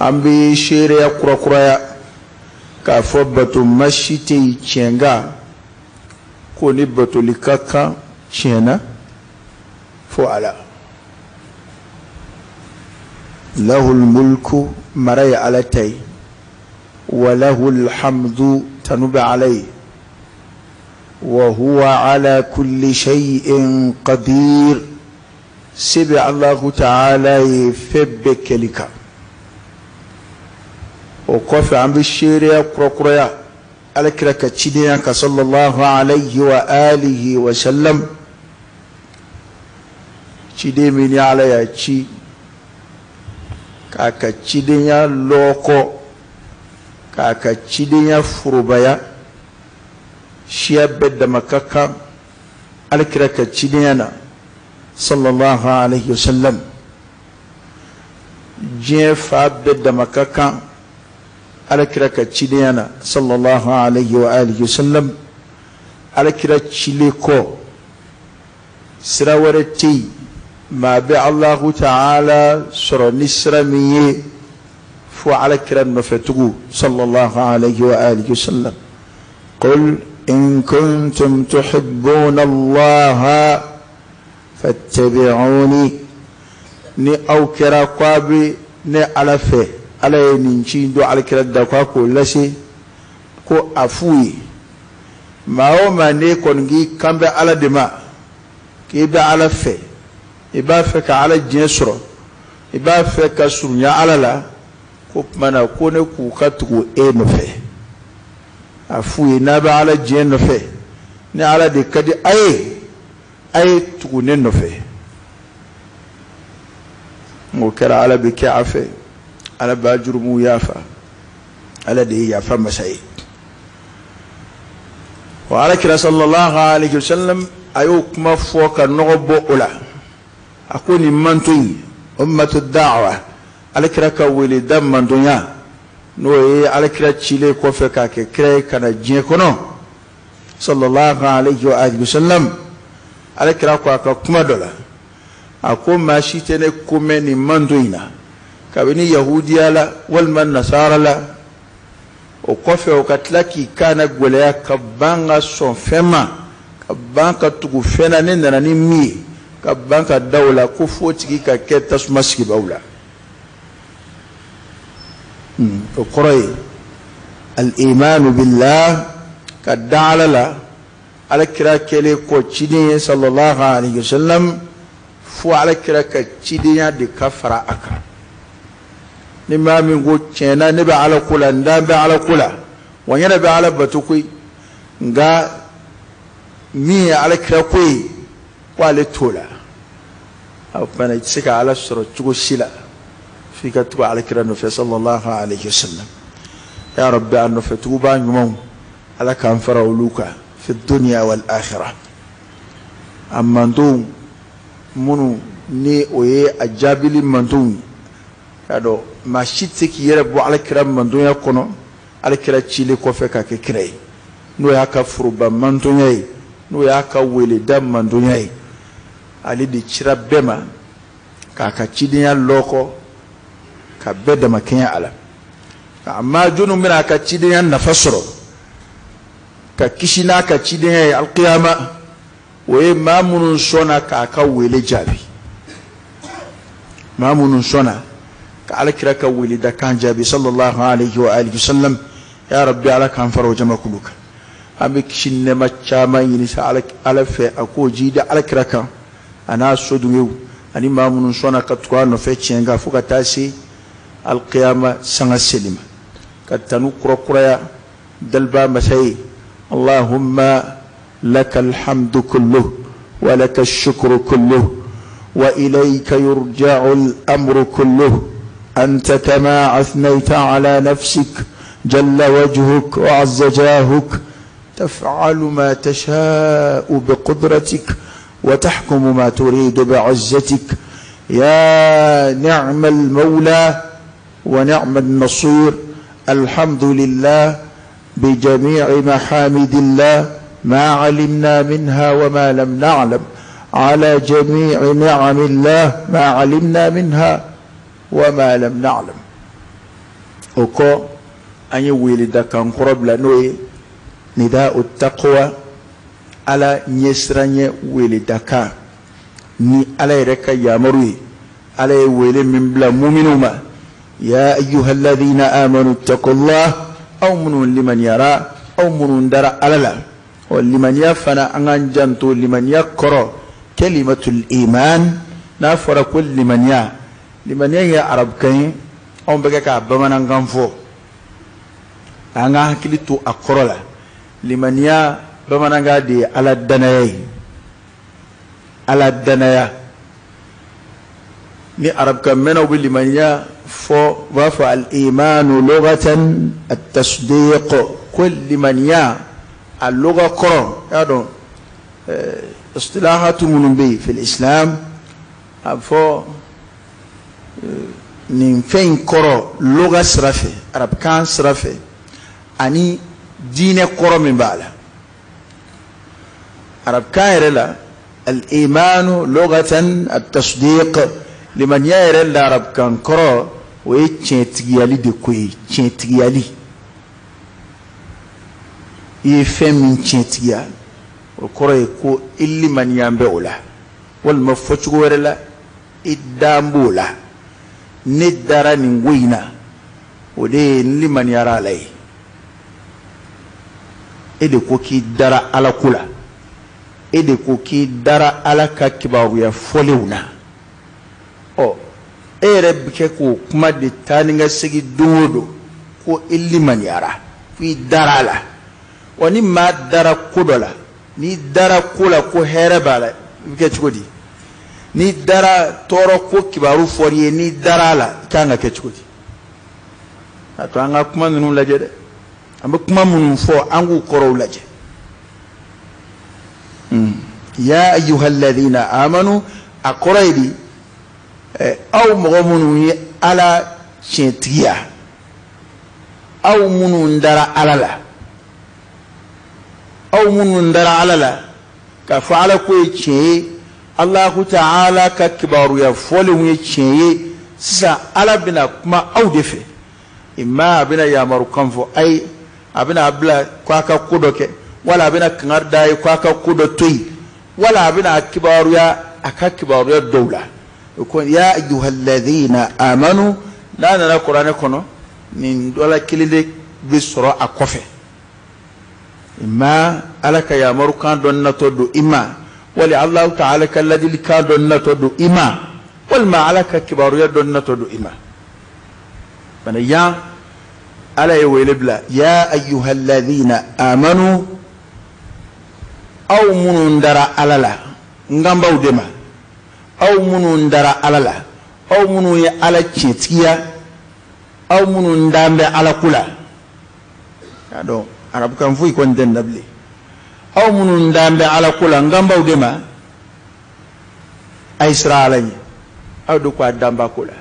An bɛ seereya kurakuraya k'a fɔ bato ma si tɛ yen tiɲɛ kan ko ni batoli ka kan tiɲɛ na fo Ala. Lahul mulku, mara ye Ala ta ye, wa lahul hamdu, tanu bɛ Ala ye, wa huwa ala kulli shay'in qadir, se bɛ Alahu taala ye fɛn bɛɛ kɛli kan. O kɔfɛ an bɛ seereya kurakuraya Ala kira ka cidenya kan sallallahu alayhi wa alihi wa sallam, ciden min ni Ala y'a ci k'a ka cidenya lɔkɔ, k'a ka cidenya forobaya, siya bɛɛ dama ka kan Ala kira ka cidenya na sallallahu alayhi wa sallam, diɲɛ fa bɛɛ dama ka kan Ala kira ka cidenya na sallallahu alayhi wa alihi wa sallam. Ala kira cilen kɔ, sira wɛrɛ tɛ yen maa bɛ Alahu taala sɔrɔ ni sira min ye fo Ala kira nɔfɛtugu sallallahu alayhi wa alihi wa sallam. Qul in kuntum tuhibbuna Allaha fattabi'uni, ni aw kɛra ko a bɛ ne Ala fɛ, Ala ye nin ci in don Ala kira da ko a k'o lase, ko a f'u ye maa o maa n'e kɔni k'i kan bɛ Ala de ma, k'i bɛ Ala fɛ, i b'a fɛ ka Ala diɲɛ sɔrɔ, i b'a fɛ ka surunya Ala la, ko tuma na ko ne k'u ka tugu e nɔfɛ. A f'u ye n'a bɛ Ala diɲɛ nɔfɛ, ni Ala de ka di a ye, a ye tugu ne nɔfɛ. N'o kɛra Ala bɛ kɛ a fɛ, Ala b'a jurumuw yafa, Ala de ye yafa masa ye. Wa Ala kira sallallahu alayhi wa sallam a y'o kuma fɔ ka nɔgɔ bɔ o la. A ko nin manton in, ummatu da'wa, Ala kira ka weleda mantonya, n'o ye Ala kira cilen kɔfɛ k'a kɛ kira ye ka na diɲɛ kɔnɔ sallallahu alayhi wa alihi wa sallam. Ala kira ko a ka kuma dɔ la, a ko maa si tɛ ne ko mɛn nin manton in na kabini yahudiya la walima nasara la, o kɔfɛ o ka tila k'i kan na gɛlɛya ka ban ka sɔn fɛn ma, ka ban ka tugu fɛn na ne nana ni min ye, ka ban ka da o la, ko f'o tigi ka kɛ tasuma sigibaw la. O kɔrɔ ye al-imanu billah, ka da Ala la, Ala kira kɛlen kɔ ciden ye sallallahu alayhi wa sallam, fo Ala kira ka cidenya de ka fara a kan. Ni maa min ko tiɲɛ na ne bɛ Ala ko la, n dan bɛ Ala ko la, wa n yɛrɛ bɛ Ala bato koyi, nka min ye Ala kira ko ye ko ale t'o la, o tuma na i tɛ se ka Ala sɔrɔ cogo si la f'i ka tugu Ala kira nɔfɛ sallallahu alayhi wa sallam. Ya Rabbi, a nɔfɛ tugubaa ɲumanw Ala k'an fara olu kan fi dunya wal akhirah. A mantonw minnu ni o ye a jaabili mantonw ye, k'a dɔn maa si tɛ se k'i yɛrɛ bɔ Ala kira mantonya kɔnɔ Ala kira cilen kɔfɛ k'a kɛ kira ye, n'o y'a ka foroba mantonya ye, n'o y'a ka weleda mantonya ye. Ale de cira bɛɛ ma k'a ka cidenya lɔkɔ ka bɛɛ damakɛɲɛ a la. Nka maa jɔnni bɛna a ka cidenya nafa sɔrɔ ka kisi n'a ka cidenya ye alikiyama, o ye maa minnu sɔnna k'a ka wele jaabi, maa minnu sɔnna ka Ala kira ka weledakan jaabi sallallahu alayhi wa alihi wa sallam. Ya Rabbi, Ala k'an fara o jamakulu kan. An bɛ kisi ni nɛɛma caman ɲini sa Ala fɛ, a k'o jiidi Ala kira kan a n'a sodenw ani maa minnu sɔnna ka tugu a nɔfɛ tiɲɛ kan fo ka taa se alikiyama sanga seli ma. Ka tanu kurakuraya daliba masa ye. Allahumma laka alhamdu kulluh wa laka shukru kulluh wa ilayka yurja'u al-amru kulluh, anta kama athnayta ala nafsik jalla wajhuk wa azza jahuk, taf'alu ma tasha'u biqudratik wa tahkumu ma turidu bi'izzatik, ya ni'mal mawla wa ni'mal nasir. Alhamdulillah bijami'i mahamidillah ma 'alimna minha wa ma lam na'lam, ala jami'i ni'amillah ma 'alimna minha wa ma lam na'lam. O kɔ an ye weledakan kɔrɔ bila, n'o ye nida'u taqwa, Ala ɲɛsiranɲɛ weledakan ni Ala yɛrɛ ka yamaru ye. Ala ye wele min bila muminw ma, ya ayyuhalladhina amanu taqullah, aw minnu limaniyara, aw minnu dara Ala la. Ɔ limaniya fana, an k'an janto limaniya kɔrɔ, kalimatul iman. N'a fɔra ko limaniya, limaniya ye arabukan ye, anw bɛ kɛ k'a bamanankan fɔ, an ka hakili to a kɔrɔ la. Limaniya bamanankan de ye Ala danaya ye, Ala danaya. Ni arabukan mɛnnaw bɛ limaniya fɔ, u b'a fɔ al-imanu lughatan at-tasdiq, ko limaniya a lugha kɔrɔ. Y'a dɔn istilahatu minnu bɛ yen fil islam, a fɔ nin fɛn in kɔrɔ lugha sira fɛ, arabukan sira fɛ, ani diinɛ kɔrɔ min b'a la. Arabukan yɛrɛ la, al-imanu lughatan at-tasdiq, limaniya yɛrɛ la arabukan kɔrɔ o ye tiɲɛtigiyali de ko ye. Tiɲɛtigiyali, i ye fɛn min tiɲɛtigiya, o kɔrɔ ye ko i limaniya bɛ o la, walima fɔcogo wɛrɛ la, i dan b'o la. Ne dara nin ko in na, o de ye n limaniyara Ala ye. E de ko k'i dara Ala ko la, e de ko k'i dara Ala ka kibaruya fɔlenw na. Ɔ e yɛrɛ bɛ kɛ k'o kuma de taa ni ka segin don o don, ko i limaniyara, ko i dara a la. Wa ni maa dara ko dɔ la, n'i dara ko la ko hɛrɛ b'a la, i bɛ kɛ cogo di? N'i dara tɔɔrɔ ko kibaru fɔr'i ye, n'i dara a la, i kan ka kɛ cogo di? A to an ka kuma ninnu lajɛ dɛ, an bɛ kuma minnu fɔ, an k'u kɔrɔw lajɛ. Ya ayyuhalladhina amanu, a kɔrɔ ye di? Aw mɔgɔ minnu ye Ala tiɲɛtigiya, aw minnu dara Ala la, aw minnu dara Ala la k'a fɔ Ala ko ye tiɲɛ ye, Allahu ta'ala ka kibaruya fɔlenw ye tiɲɛ ye. Sisan Ala bɛna kuma aw de fɛ. Imma a bɛna yamarukan fɔ a ye, a bɛna a bila k'a ka ko dɔ kɛ, wala a bɛna kangari d'a ye k'a ka ko dɔ to yen, wala a bɛna a kibaruya a ka kibaruya dɔw la. O ko ya ayyuhalladhina amanu, n'a nana kuranɛ kɔnɔ, nin dɔ la kelen de bɛ sɔrɔ a kɔfɛ. Imma Ala ka yamarukan dɔ natɔ don i ma, wali Allahu ta'ala ka ladilikan dɔ natɔ don i ma, walima Ala ka kibaruya dɔ natɔ don i ma. Bana yan Ala ye wele bila, ya ayyuhalladhina amanu, aw minnu dara Ala la, n kan b'aw de ma, aw minnu dara Ala la, aw minnu ye Ala tiɲɛtigiya, aw minnu dan bɛ Ala ko la. Y'a dɔn arabukan foyi kɔni tɛ nin na bilen. Aw minnu dan bɛ Ala ko la, n kan b'aw de ma, a ye siran Ala ɲɛ. Aw de ko a dan b'a ko la.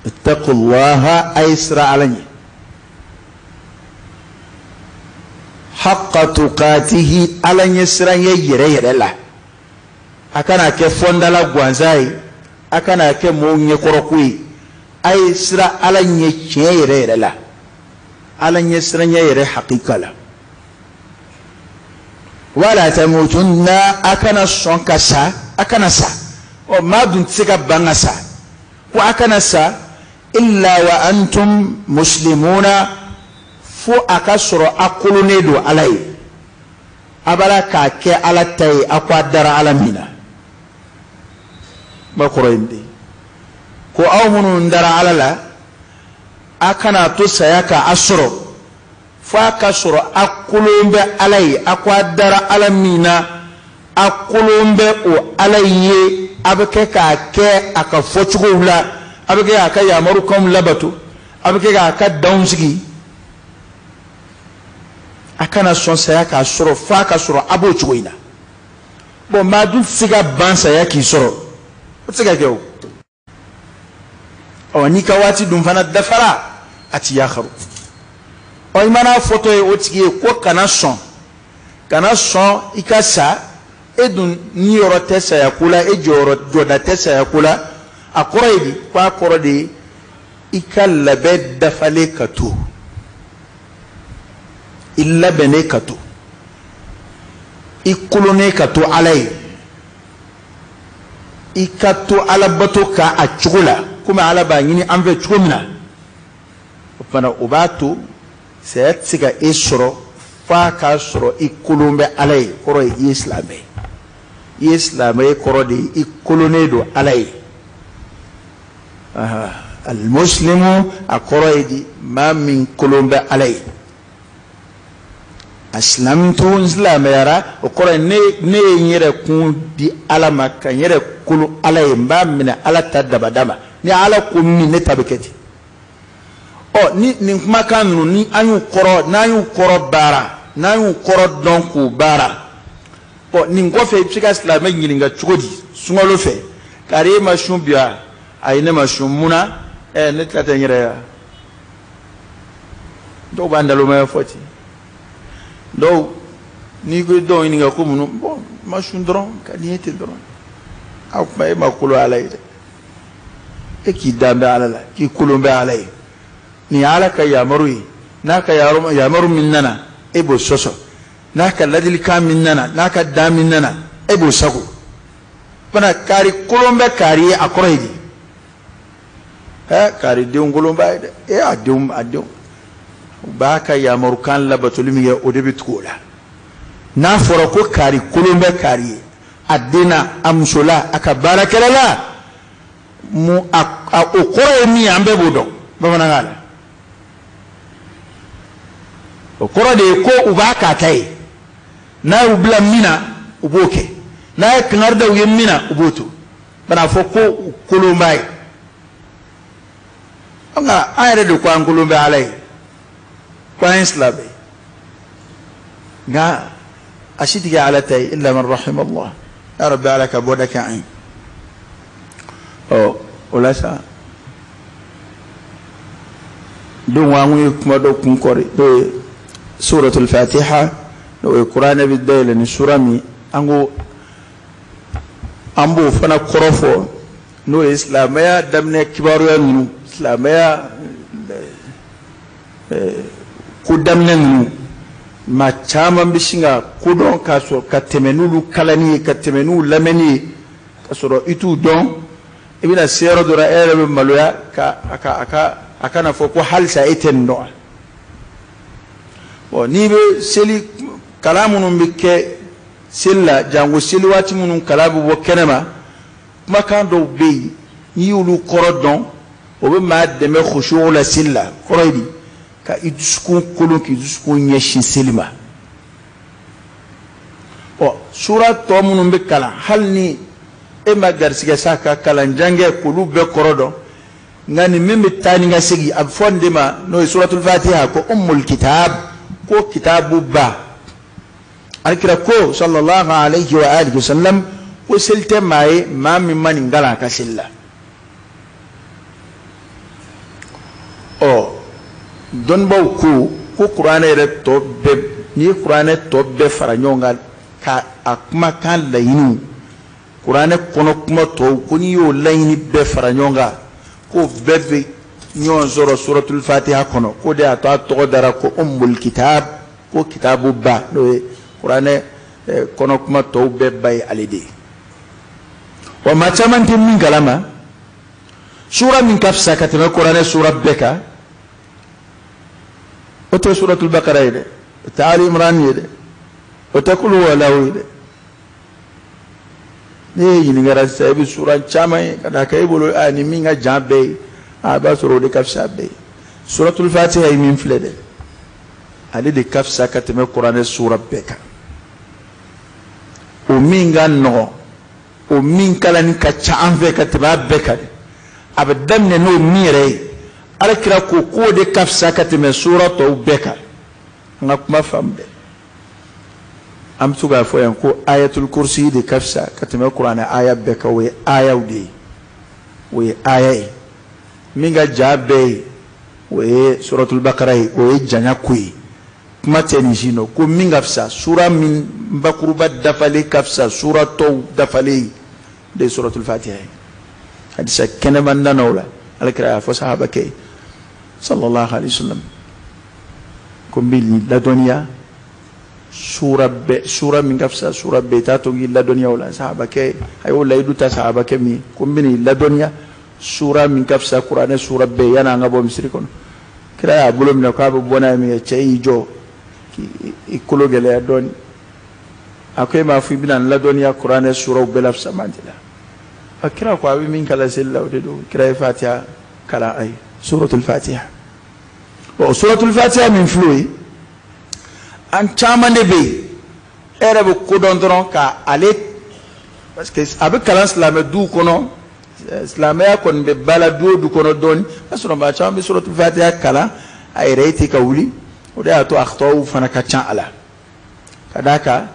Ittaqullaha, a ye siran Ala ɲɛ. Haqqa tuqatihi, Ala ɲɛ siran ye yɛrɛ yɛrɛ la. A kana kɛ fɔndala gansan ye, a kana kɛ mɔgɔw ɲɛkɔrɔko ye. A ye siran Ala ɲɛ tiɲɛ yɛrɛ yɛrɛ la, Ala ɲɛ siran ɲɛ yɛrɛ hakika la. Wala tamutunna, a kana sɔn ka sa, a kana sa. Ɔ maa dun tɛ se ka ban ka sa, ko a kana sa illa wa antum muslimuna, fo a ka sɔrɔ a kolonnen don Ala ye, a b'a k'a kɛ Ala ta ye, a ko a dara Ala min na. Kuma kɔrɔ ye nin de ye, ko aw minnu dara Ala la, a kana to saya ka a sɔrɔ, fo a ka sɔrɔ a kolon bɛ Ala ye, a ko a dara Ala min na, a kolon bɛ o Ala ye, a bɛ kɛ k'a kɛ a ka fɔcogow la, a bɛ kɛ k'a ka yamarukanw labato, a bɛ kɛ k'a ka danw sigi. A kana sɔn saya k'a sɔrɔ, f'a ka sɔrɔ a b'o cogo in na. Bɔn maa dun tɛ se ka ban saya k'i sɔrɔ, o tɛ se ka kɛ o. Ɔ n'i ka waati dun fana dafara, a ti yakaru. Ɔ i mana fɔtɔ ye o tigi ye ko kana sɔn, kana sɔn i ka sa, e dun niyɔrɔ tɛ saya ko la, e jɔyɔrɔ jɔda tɛ saya ko la. A kɔrɔ ye di? Ko a kɔrɔ de ye I ka labɛn dafalen ka to, i labɛnnen ka to, i kolonnen ka to Ala ye, i ka to Ala bato ka a cogo la komi Ala b'a ɲini an fɛ cogo min na. O fana o b'a to saya tɛ se ka e sɔrɔ f'a k'a sɔrɔ i kolon bɛ Ala ye. Kɔrɔ ye i ye silamɛ ye. I ye silamɛ ye kɔrɔ de ye i kolonnen don Ala ye. Alimusilimu a kɔrɔ ye di, maa min kolon bɛ Ala ye. Asilamtu, n silamɛyara, o kɔrɔ ye ne ye n yɛrɛ kun di Ala ma, ka n yɛrɛ kolon Ala ye, n b'a minɛ Ala ta dabada ma. Ni Ala ko min, ne ta bɛ kɛ ten. Ɔ ni nin kumakan ninnu, ni an y'u kɔrɔ, n'an y'u kɔrɔ baara, n'an y'u kɔrɔ dɔn k'u baara, ɔ nin kɔfɛ i bɛ se ka silamɛ ɲininka cogo di sunkalo fɛ? Kari e ma sun bi wa? Ayi, ne ma sun. Mun na? Ne tila tɛ n yɛrɛ ye wa? Dɔw b'a nalomaya fɔ ten. Dɔw n'i ko dɔw ɲininka ko mun, bɔn ma sun dɔrɔn ka di n ye ten dɔrɔn. A kuma e ma kolo Ala ye dɛ. E k'i dan bɛ Ala la, k'i kolon bɛ Ala ye. Nin ye Ala ka yamaru ye. N'a ka yamaru min nana, e b'o sɔsɔ. N'a ka ladilikan min nana, n'a ka dan min nana, e b'o sago. Fana kari kolon bɛ kari ye, a kɔrɔ ye di? Kari denw kolon b'a ye dɛ. E a denw u b'a ka yamarukan labatoli min kɛ, o de bɛ tugu o la. N'a fɔra ko kari kolon bɛ kari ye, a den na, a muso la, a ka baarakɛla la, mu a o kɔrɔ ye min ye, an bɛɛ b'o dɔn bamanankan la. O kɔrɔ de ye ko u b'a k'a ta ye. N'a y'u bila min na, u b'o kɛ. N'a ye kangari da u ye min na, u b'o to. Bana fɔ ko u kolon b'a ye. Nka an yɛrɛ de ko an kolon bɛ Ala ye, ko an ye silamɛ ye. Nka a si tɛ kɛ Ala ta ye, illa man rahima Allah. Ya Rabbi, Ala ka bɔda kɛ an ye. Ɔ o la sa, donc an kun ye kuma dɔ kun kɔri, n'o ye suratul Fatiha, n'o ye kuranɛ bɛ dayɛlɛ ni sura min, an ko an b'o fana kɔrɔ fɔ, n'o ye silamɛya daminɛ kibaruya ninnu, silamɛya ko daminɛ ninnu. Maa caman bɛ sin ka kodɔn k'a sɔrɔ ka tɛmɛ n'olu kalanni ye, ka tɛmɛ n'u lamɛnni ye, ka sɔrɔ i t'u dɔn. I bɛna se yɔrɔ dɔ la, e yɛrɛ bɛ maloya ka a kana fɔ ko halisa e tɛ nin dɔn. Bon, n'i bɛ seli, kalan minnu bɛ kɛ seli la, janko seli waati minnu kalan bɛ bɔ kɛnɛ ma, kumakan dɔw bɛ yen, n'i y'olu kɔrɔ dɔn, o bɛ maa dɛmɛ khushu la seli la. Kɔrɔ ye di? Ka i dusukun kolon, k'i dusukun ɲɛsin seli ma. Ɔ sura tɔ minnu bɛ kalan, hali ni e ma garisigɛ sa ka kalan jan kɛ k'olu bɛɛ kɔrɔ dɔn, nka nin min bɛ taa ni ka segin, a bɛ fɔ nin de ma, n'o ye suratul Fatiha, ko ummul kitab, ko kitabu ba. Alakira ko sallallahu alayhi wa alihi wa sallam ko seli tɛ maa ye maa min ma nin kalan a ka seli la. Ɔ dɔnnibaaw ko kuranɛ yɛrɛ tɔ bɛɛ, n'i ye kuranɛ tɔ bɛɛ fara ɲɔgɔn kan ka a kumakan laɲiniw, kuranɛ kɔnɔ kuma tɔw, ko n'i y'o laɲini bɛɛ fara ɲɔgɔn kan, k'o bɛɛ bɛ ɲɔgɔn sɔrɔ suratul Fatiha kɔnɔ. K'o de y'a to a tɔgɔ dara ko ummul kitab, ko kitabu ba, n'o ye kuranɛ kɔnɔ kuma tɔw bɛɛ ba ye ale de ye. Wa maa caman tɛ min kalama, sura min ka fisa ka tɛmɛ kuranɛ sura bɛɛ kan, o tɛ suratul Bakara ye dɛ, o tɛ Ali Imran ye dɛ, o tɛ Kulu huwalahu ye dɛ. Ne ye ɲininkara sisan, e bɛ sura caman ye ka n'a kɛ e bolo, a ni min ka jan bɛɛ ye, a b'a sɔrɔ o de ka fisa bɛɛ ye. Suratul Fatiha ye min filɛ dɛ, ale de ka fisa ka tɛmɛ kuranɛ sura bɛɛ kan. O min ka nɔgɔn, o min kalanni ka ca an fɛ ka tɛmɛ a bɛɛ kan dɛ, a bɛ daminɛ n'o min yɛrɛ ye, Alakira ko k'o de ka fisa ka tɛmɛ sura tɔw bɛɛ kan. An ka kuma faamu dɛ. An bɛ to k'a fɔ yan ko ayatul kursi de ka fisa ka tɛmɛ kuranɛ aya bɛɛ kan. O ye ayaw de ye, o ye aya ye. Min ka ja bɛɛ ye, o ye suratul Bakara ye, o ye janya ko ye. Kuma tɛ nin si nɔ ko min ka fisa, sura min bakuruba dafalen ka fisa sura tɔw dafalen ye, de ye suratul Fatiha ye. Hadisa kɛnɛma nana o la. Alakira y'a fɔ sahaba kɛ ye Sallallahu alaihi wasallam ko n bɛ nin ladɔnniya sura bɛɛ, sura min ka fisa sura bɛɛ, t'a to k'i ladɔnniya o la. Sahabakɛ a y'o layidu ta sahabakɛ min ye ko n bɛ nin ladɔnniya sura min ka fisa kuranɛ sura bɛɛ yanni an ka bɔ misiri kɔnɔ. Kira y'a bolo minɛ k'a bɛ bɔ n'a ye min kɛ, cɛ y'i jɔ k'i kolo gɛlɛya dɔɔni. A ko e m'a fɔ i bɛna n ladɔnniya kuranɛ suraw bɛɛ la fisaman de la. A kira ko a bɛ min kalan seli la o de don. Kira ye fatiha kalan a ye, suratul fatiha. Bon, suratul fatiha min filɛ o ye, an caman de bɛ yen, e yɛrɛ bɛ ko dɔn dɔrɔn ka ale, parce que a bɛ kalan silamɛ duw kɔnɔ, silamɛya kɔni bɛ ba la du o du kɔnɔ dɔɔni, o y'a sɔrɔ maa caman bɛ suratul fatiha kalan a yɛrɛ ye ten ka wuli. O de y'a to akitaw fana ka ca a la, ka d'a kan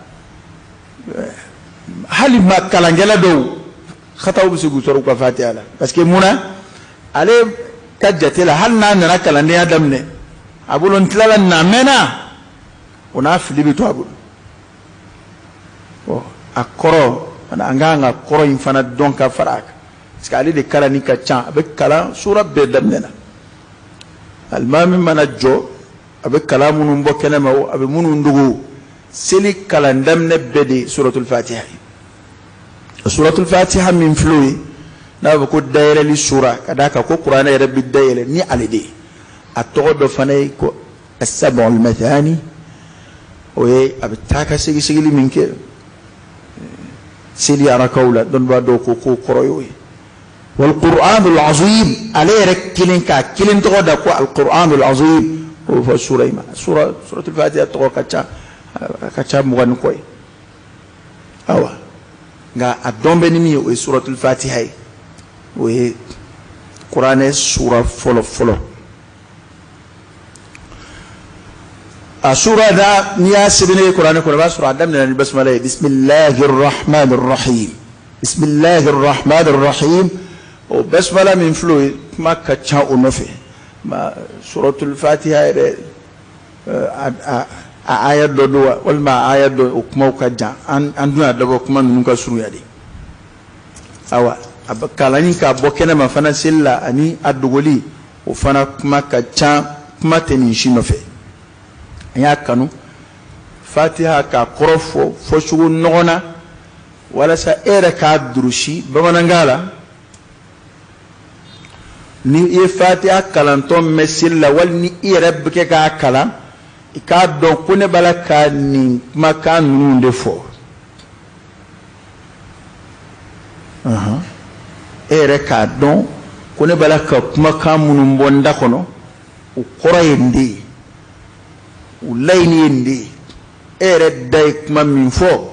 hali ma kalankɛla dɔw xataw bɛ se k'u sɔrɔ u ka fatiha la, parce que mun na, ale ka jate la, hali n'a nana kalandenya daminɛ, a bolo n tilala nin na a mɛnna, o n'a fili bɛ to a bolo. Bon, a kɔrɔ an kan ka kɔrɔ in fana dɔn ka fara a kan, parce que ale de kalanni ka ca, a bɛ kalan sura bɛɛ daminɛ na. Alimami mana jɔ, a bɛ kalan minnu bɔ kɛnɛ ma, a bɛ minnu dogo, seli kalan daminɛ bɛɛ de suratul fatiha ye. Suratul fatiha min filɛ o ye, n'a bɛ fɔ ko dayɛlɛli sura, ka d'a kan ko kuranɛ yɛrɛ bɛ dayɛlɛ ni ale de ye. A tɔgɔ dɔ fana ye ko as-sab'ul mathani, o ye a bɛ taa ka segisigili min kɛ seli arakaw la, dɔnnibaa dɔw ko k'o kɔrɔ y'o ye. Wal qur'anul azim, ale yɛrɛ kelen k'a kelen tɔgɔ da ko al qur'anul azim, o bɛ fɔ sura in ma. Sura suratul fatiha tɔgɔ ka ca, a ka ca 20 ni kɔ ye. Awa, nka a dɔn bɛ ni min ye, o ye suratul fatiha ye, o ye kuranɛ sura fɔlɔ fɔlɔ. A sura da, n'i y'a sɛbɛn ye kuranɛ kɔnɔ, i b'a sɔrɔ a daminɛna ni basmala ye, bismillahir rahmanir rahim, bismillahir rahmanir rahim. O basmala min filɛ o ye, kuma ka ca o nɔfɛ. Ma suratul fatiha yɛrɛ a aya dɔ don wa, walima a aya dɔ, o kumaw ka jan. An dun y'a dabɔ kuma ninnu ka surunya de. Awa, a bɛ kalanni k'a bɔ kɛnɛ ma fana seli la ani a dogoli, o fana kuma ka ca, kuma tɛ nin si nɔfɛ. An y'a kanu fatiha k'a kɔrɔ fɔ fɔcogo nɔgɔn na, walasa e yɛrɛ k'a durusi bamanankan la. Ni i ye fatiha kalantɔ mɛn seli la, wali ni i yɛrɛ bɛ kɛ k'a kalan, i k'a dɔn ko ne b'a la ka nin kumakan ninnu de fɔ. E yɛrɛ k'a dɔn ko ne b'a la ka kumakan minnu bɔ n da kɔnɔ, o kɔrɔ ye nin de ye, o laɲini ye nin de ye. E yɛrɛ da ye kuma min fɔ,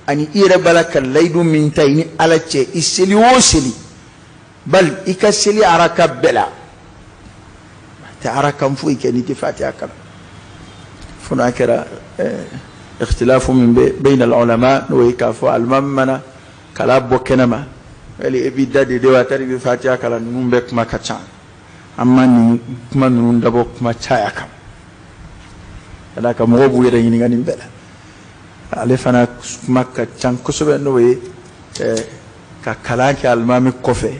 ani i yɛrɛ b'a la ka layidu min ta i ni Ala cɛ, i seli o seli, bali i ka seli araka bɛɛ la, a tɛ arakan foyi kɛ n'i tɛ fatiha kalan. Fo n'a kɛra ikhtilafu min bɛ bayna al-ulama, n'o ye k'a fɔ alimami mana kala bɔ kɛnɛ ma, wali e b'i da de wa tari bɛ fatiha kalan, ninnu bɛɛ kuma ka ca. An ma nin kuma ninnu dabɔ kuma caya kan, ka d'a kan mɔgɔw b'u yɛrɛ ɲininka nin bɛɛ la. Ale fana kuma ka ca kosɛbɛ, n'o ye ka kalan kɛ alimami kɔfɛ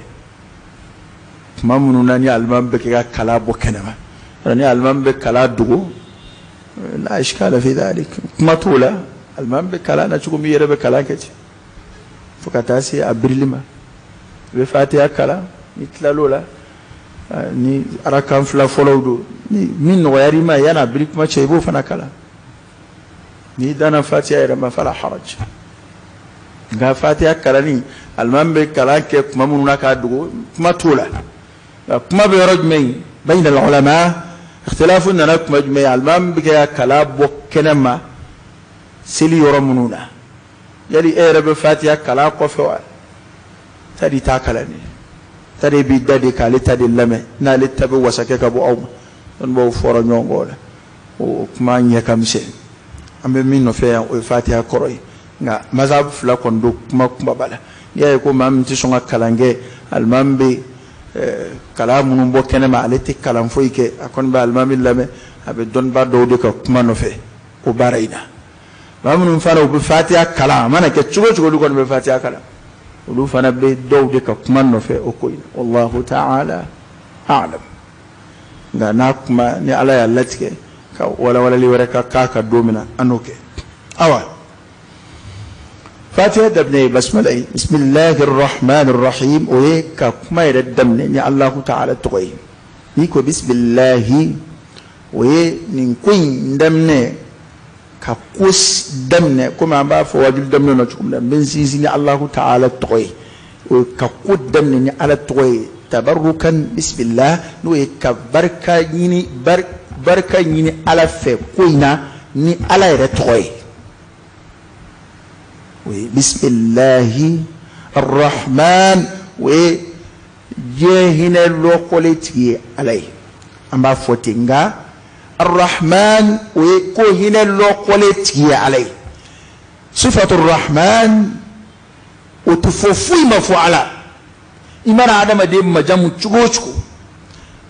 tuma minnu na ni alimami bɛ kɛ ka kala bɔ kɛnɛ ma, ni alimami bɛ kala dogo, la ishkala fi dhalik, kuma t'o la. Alimami bɛ kalan na cogo min, i yɛrɛ bɛ kalan kɛ ten fo ka taa se a birili ma. I bɛ fatiha kalan, n'i tilal'o la, ni arakan fila fɔlɔw don, ni min nɔgɔyar'i ma yan'a biri kuma cɛ, i b'o fana kalan. N'i danna fatiha yɛrɛ ma, fala haraj. Nka fatiha kalanni, alimami bɛ kalan kɛ tuma minnu na k'a dogo, kuma t'o la. Nka kuma bɛ yɔrɔ jumɛn? Bayna al-ulama ikhtilafu nana kuma jumɛn? Alimami bɛ kɛ ka kalan bɔ kɛnɛ ma seli yɔrɔ minnu na, yali e yɛrɛ bɛ fatiha kalan kɔfɛ wa? Tari t'a kalan de, tari b'i da de k'ale ta de lamɛn, n'ale ta bɛ wasakɛ ka bɔ aw ma. Dɔnnibaaw fɔra ɲɔgɔn kɔ o la, o kuma ɲɛ ka misɛn. An bɛ min nɔfɛ yan, o ye fatiha kɔrɔ ye. Nka mazhabu fila kɔni don kuma kumaba la. N'i y'a ye ko maa min tɛ sɔn ka kalan kɛ, alimami bɛ kalan minnu bɔ kɛnɛ ma, ale tɛ kalan foyi kɛ, a kɔni bɛ alimami lamɛn, a bɛ dɔnnibaa dɔw de ka kuma nɔfɛ o baara in na. Maa minnu fana u bɛ fatiha kalan, a mana kɛ cogo o cogo, olu kɔni bɛ fatiha kalan, olu fana bɛ dɔw de ka kuma nɔfɛ o ko in na. Wallahu ta'ala a'lam. Nka Nka n'a kuma ni Ala y'a latigɛ ka walawalali wɛrɛ ka k'a kan don min na, an n'o kɛ. Awa, Fatiha daminɛ ye basmala ye, bisimilahi rahman rahim. O ye ka kuma yɛrɛ daminɛ ni Alahu taala tɔgɔ ye. N'i ko bisimilahi, o ye nin ko in daminɛ, ka ko daminɛ komi an b'a fɔ wajuli daminɛ na cogo min na, n bɛ n sinsin ni Alahu taala tɔgɔ ye. O ye ka ko daminɛ ni Ala tɔgɔ ye, tabarukan bisimilah, n'o ye ka barika ɲini, barika ɲini Ala fɛ ko in na ni Ala yɛrɛ tɔgɔ ye. O ye bisimilahi arrahman, o ye diɲɛ hinɛ lɔkɔlen tigi ye Ala ye, an b'a fɔ ten. Nka arrahman, o ye ko hinɛ lɔkɔlen tigi ye Ala ye. Sifatu rahman, o tɛ fɔ foyi ma fɔ Ala. I mana adamaden majamu cogo o cogo,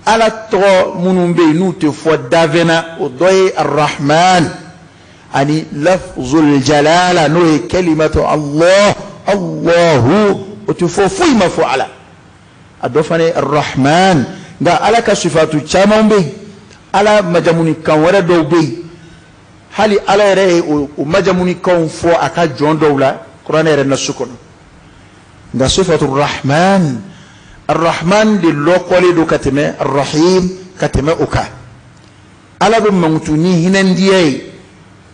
Ala tɔgɔ minnu bɛ yen n'u tɛ fɔ dafɛn na, o dɔ ye arrahman ani lafzul jalala, n'o ye kalimatu Allah, Allahu, o tɛ fɔ foyi ma fɔ Ala. A dɔ fana ye arrahman. Nka Ala ka sifatu caman bɛ yen, Ala majamunikan wɛrɛ dɔw bɛ yen, hali Ala yɛrɛ ye o majamunikanw fɔ a ka jɔn dɔw la kuranɛ yɛrɛ nasu kɔnɔ. Nka sifatu rahman, arrahman de lɔkɔlen don ka tɛmɛ arrahim, ka tɛmɛ o kan. Ala bɛ mankutu ni hinɛndiya ye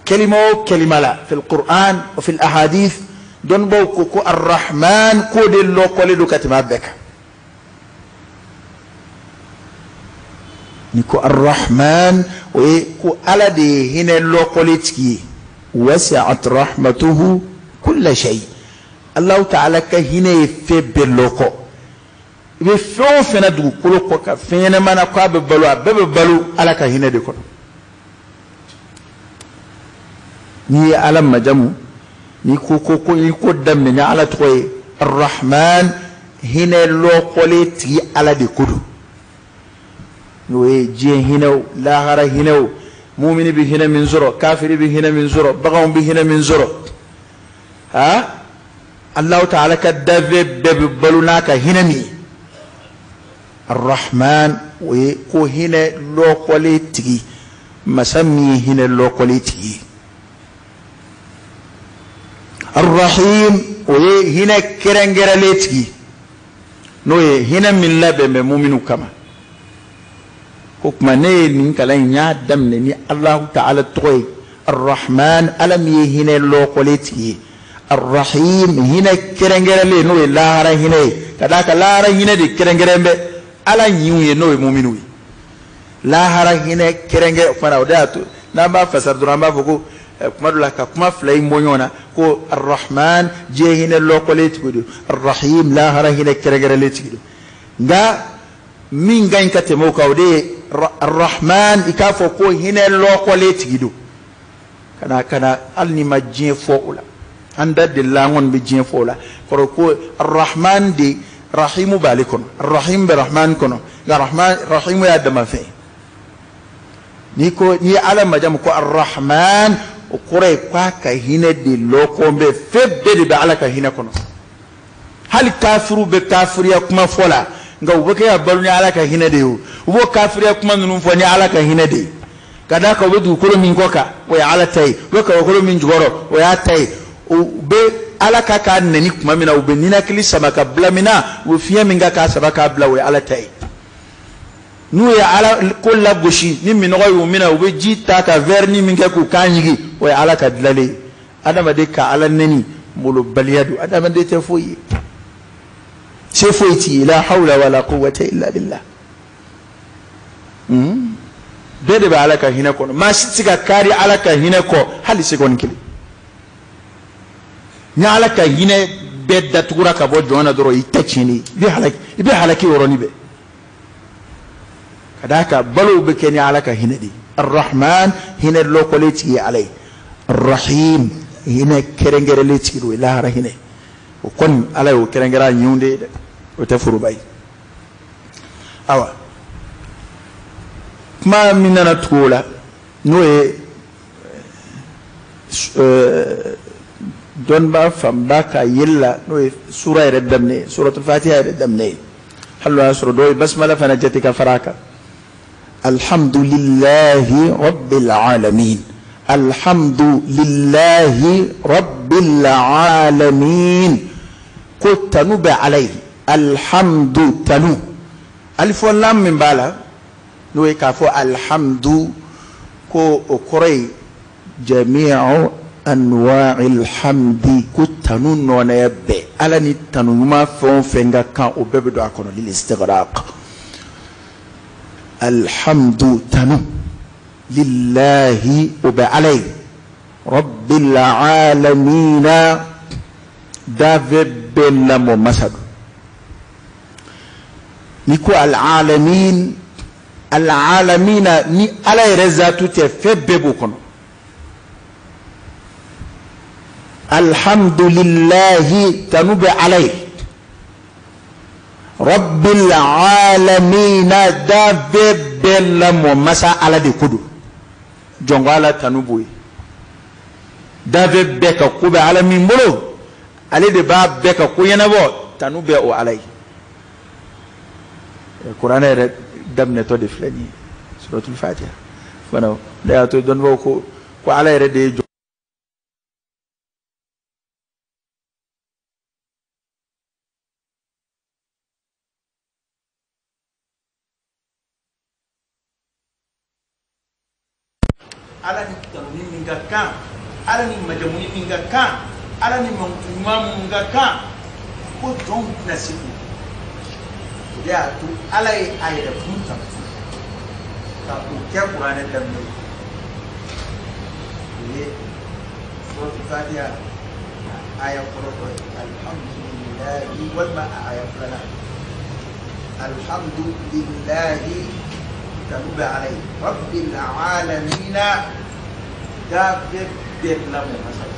kalima o kalima la fil Qur'an wa fil ahadith. Dɔnnibaw ko ko arrahman ko de lɔkɔlen don ka tɛmɛ a bɛɛ kan. Ni ko arrahman, o ye ko Ala de ye hinɛ lɔkɔlen tigi ye. Wasi'at rahmatuhu kulla shay. Allahu ta'ala ka hinɛ ye fɛn bɛɛ lɔkɔ. I bɛ fɛn o fɛn na dugukolo kɔ kan, fɛn ɲɛnama na k'a bɛ balo, a bɛɛ bɛ balo Ala ka hinɛ de kɔnɔ. N'i ye Ala majamu, n'i ko ko ko i ko daminɛ ni Ala tɔgɔ ye arrahman, hinɛ lɔkɔlen tigi Ala de ko don. N'o ye diɲɛ hinɛw, lahara hinɛw, mumini bɛ hinɛ min sɔrɔ, kafiri bɛ hinɛ min sɔrɔ, baganw bɛ hinɛ min sɔrɔ, ha Allahu ta'ala ka dafɛn bɛɛ bɛ balo n'a ka hinɛ min ye. Arrahman, o ye ko hinɛ lɔkɔlen tigi, masa min ye hinɛ lɔkɔlen tigi ye. Arrahim, o ye hinɛ kɛrɛnkɛrɛnlen tigi, n'o ye hinɛ min labɛn bɛ muminu kama. O tuma ne ye nin kalan in, n y'a daminɛ ni Alahu ta'ala tɔgɔ ye, arrahman, Ala min ye hinɛ lɔkɔlen tigi ye. Arrahim, hinɛ kɛrɛnkɛrɛnlen, n'o ye lahara hinɛ ye, ka d'a kan lahara hinɛ de kɛrɛnkɛrɛn bɛ Ala ɲinw ye, n'o ye muminu ye. Lahara hinɛ kɛrɛnkɛrɛn fana, o de y'a to n'an b'a fasara dɔrɔn, an b'a fɔ ko kuma dɔ la ka kuma fila in bɔ ɲɔgɔn na, ko arrahman diɲɛ hinɛ lɔkɔlen tigi don, arrahim lahara hinɛ kɛrɛnkɛrɛnlen tigi don. Nka min ka ɲi ka tɛmɛ o kan, o de ye arrahman, i k'a fɔ ko hinɛ lɔkɔlen tigi don. Ka na hali n'i ma diɲɛ fɔ o la, an da delila, an kɔni bɛ diɲɛ fɔ o la. Kɔrɔ ko arrahman de, rahimu b'ale kɔnɔ, arrahim bɛ rahman kɔnɔ, nka rahman rahimu y'a dama fɛn ye. N'i ko n'i ye Ala majamu ko arrahman, o kɔrɔ ye k'a ka hinɛ de lɔkɔn bɛ fɛn bɛɛ de bɛ Ala ka hinɛ kɔnɔ. Hali kafiriw bɛ kafiriya kuma fɔ la, nka u bɛ kɛ ka balo ni Ala ka hinɛ de ye. O u b'o kafiriya kuma ninnu fɔ ni Ala ka hinɛ de ye, ka d'a kan u bɛ dugukolo min kɔ kan, o ye Ala ta ye, u bɛ kabakolo min jukɔrɔ, o y'a ta ye. U bɛ Ala ka k'a nɛni tuma min na, u bɛ ninakili sama ka bila min na, u bɛ fiɲɛ min kɛ k'a sama k'a bila, o ye Ala ta ye. N'u ye Ala ko lagosi ni minɔgɔ y'u minɛ, u bɛ ji ta ka verni min kɛ k'u kan ɲigin, o ye Ala ka dilalen ye. Adamaden ka Ala nɛni, molobaliya don, adamaden tɛ foyi ye, se foyi t'i ye, la hawla wala quwwata illa billah. Bɛɛ de bɛ Ala ka hinɛ kɔnɔ, maa si tɛ se ka kari Ala ka hinɛ kɔ hali seconde kelen. Ni Ala ka hinɛ bɛɛ datugura ka bɔ jɔn na dɔrɔn, i ta tiɲɛnen ye, i bɛ halaki yɔrɔnin bɛɛ. Ka d'a kan balow bɛ kɛ ni Ala ka hinɛ de ye. Arrahman, hinɛ lɔkɔlen tigi ye Ala ye. Arrahim, hinɛ kɛrɛnkɛrɛnlen tigi don, o ye lahara hinɛ. O kɔni Ala y'o kɛrɛnkɛrɛn a ɲinw de ye dɛ, o tɛ foroba ye. Awa, kuma min nana tugu o la, n'o ye dɔnnibaa fanba ka yeli la, n'o ye sura yɛrɛ daminɛ ye, suratul fatiha yɛrɛ daminɛ ye, hali n'o y'a sɔrɔ dɔw ye basmala fana jate ka fara a kan. Alhamdulillahi rabbil alamin, alhamdulillahi rabbil alamin, ko tanu bɛ Ala ye. Alhamdu tanu, alifɔ lam min b'a la n'o ye k'a fɔ alhamdu, ko o kɔrɔ ye jami'u anwa'il hamdi, ko tanu nɔnɛ bɛɛ, Ala ni tanu ɲuman fɛn o fɛn ka kan o bɛɛ bɛ don a kɔnɔ, lil istighraq. Alhamdu tanu, lillahi o bɛ Ala ye, rabbil alamina dafɛ bɛɛ lamɔ masa don. Ni ko alalamin, alalamina ni Ala yɛrɛ zatu tɛ, fɛn bɛɛ b'o kɔnɔ. Alhamdulillahi tanu bɛ Ala ye, rabbil alamina dafɛ bɛɛ lamɔ masa Ala de ko don. Jɔnko Ala tanu b'o ye, dafɛ bɛɛ ka ko bɛ Ala min bolo, ale de b'a bɛɛ ka ko ɲɛnabɔ, tanu bɛ o Ala ye. Kuranɛ yɛrɛ daminɛtɔ de filɛ nin ye, suratul Fatiha fana ne y'a to dɔnnibaaw ko ko Ala yɛrɛ de ye jɔn. Ala ni tanuni min ka kan, Ala ni majamuni min ka kan, Ala ni mankutu ɲuman minnu ka kan, ko jɔnw tɛna se k'o. O de y'a to Ala ye a yɛrɛ kun ta ka o kɛ kuranɛ daminɛ ye. O ye suratul Fatiha aya fɔlɔ ye, alhamdulilahi, walima a aya filanan, alhamdulilahi tanu bɛ Ala ye, rabbil alamina dafɛ bɛɛ lamɔ masa ye,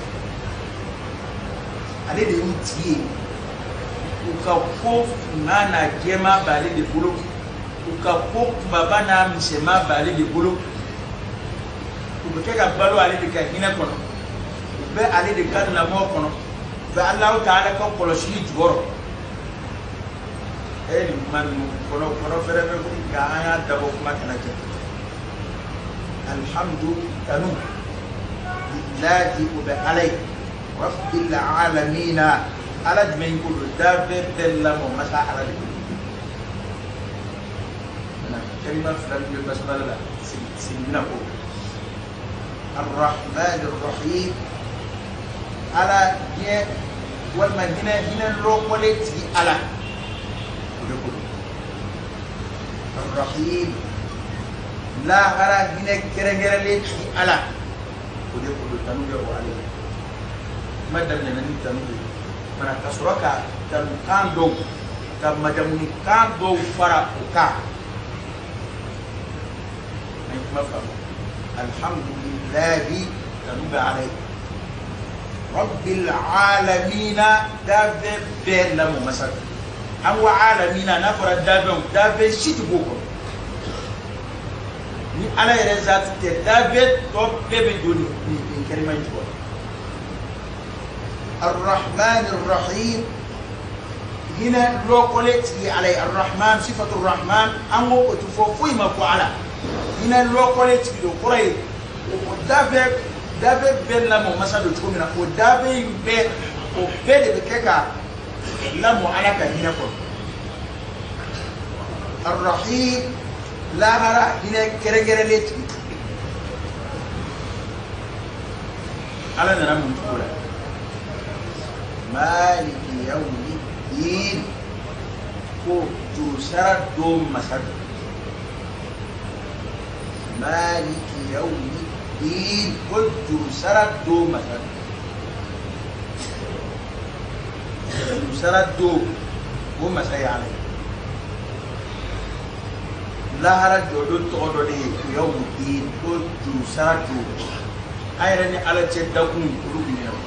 ale de y'u tigi ye, u ka ko finman n'a jɛman b'ale de bolo, u ka ko kunbaba n'a misɛnman b'ale de bolo, u bɛ kɛ ka balo ale de ka hinɛ kɔnɔ, u bɛ ale de ka lamɔ kɔnɔ, u bɛ Alahu taala ka kɔlɔsili jukɔrɔ. E nin kuma ninnu kɔnɔ kɔnɔ fɛrɛ bɛ ko nka an y'a dabɔ kuma kana jɛ. Alhamdu tanu lillahi o bɛ Ala ye, rabbil alamina Ala jumɛn ko don, dafɛ bɛɛ lamɔ masa Ala de bolo. Kalima fila min bɛ basmala la segin bɛna ko arrahman arrahim, Ala diɲɛ walima hinɛ hinɛ lɔkɔlen tigi Ala o de ko don. Arrahim lahara hinɛ kɛrɛnkɛrɛnlen tigi Ala o de ko don, tanu bɛ o Ala ye. Kuma daminɛna ni tanu de ye, mana ka sɔrɔ ka tanu kan dɔw ka majamuni kan dɔw fara o kan. An ye kuma faamu. Alhamdulilahi tanu bɛ Ala ye, rabbil alamina dafɛ bɛɛ lamɔ masa don. An ko alamina n'a fɔra dafɛnw, dafɛn si tɛ b'o kɔnɔ ni Ala yɛrɛ zati tɛ, dafɛn tɔ bɛɛ bɛ don nin kalima in jukɔrɔ. Arrahman arrahim hinɛ lɔkɔlen tigi Ala ye, arrahman sifatu rahman, an ko o ti fɔ foyi ma ko Ala, hinɛ lɔkɔlen tigi don, kɔrɔ ye o dafɛ dafɛ bɛɛ lamɔ masa don cogo min na, o dafɛ in bɛɛ o bɛɛ de bɛ kɛ ka lamɔ Ala ka hinɛ kɔnɔ. Arrahim lahara hinɛ kɛrɛnkɛrɛnlen tigi. Ala nana mun cogo la? Maliki yawmiddin, ko jurusara don masa don. Maliki yawmiddin, ko jurusara don masa don. Jurusara don o masa ye Ala ye. Lahara jɔdon tɔgɔ dɔ de ye yawmiddin, ko jurusara don. An yɛrɛ ni Ala cɛ dakun olu bi ɲɛnabɔ,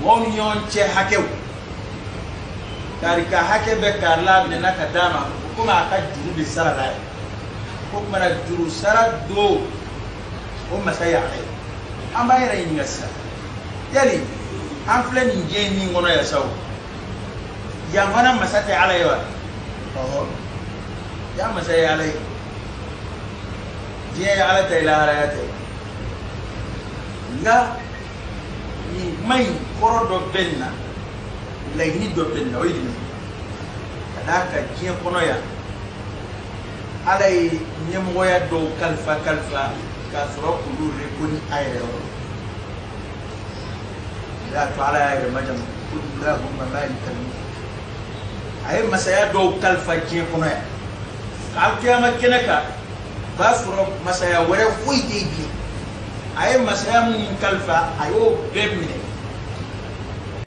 mɔgɔw ni ɲɔgɔn cɛ hakɛw, kari ka hakɛ bɛ kari la minɛna ka d'a ma, o komi a ka juru de sara la ye, ko kumana juru sara don o masa ye Ala ye. An b'an yɛrɛ ɲininka sisan, yali an filɛ nin diɲɛ min kɔnɔ yan sa o, yan fana masa tɛ Ala ye wa? Ɔhɔ, yan masa ye Ala ye. Diɲɛ ye Ala ta ye, lahara y'a ta ye. Nka nin kuma in kɔrɔ dɔ bɛ nin na, laɲini dɔ bɛ nin na, o ye jumɛn ye? Ka d'a kan diɲɛ kɔnɔ yan, Ala ye ɲɛmɔgɔya dɔw kalifa kalifa k'a sɔrɔ k'olu reconnu a yɛrɛ yɔrɔ. O y'a to Ala y'a yɛrɛ majamu qul illahumma malikal mulk. A ye masaya dɔw kalifa diɲɛ kɔnɔ yan, k'alikiyama kɛnɛ kan o b'a sɔrɔ masaya wɛrɛ foyi tɛ yen bilen. A ye masaya minnu kalifa, a y'o bɛɛ minɛ.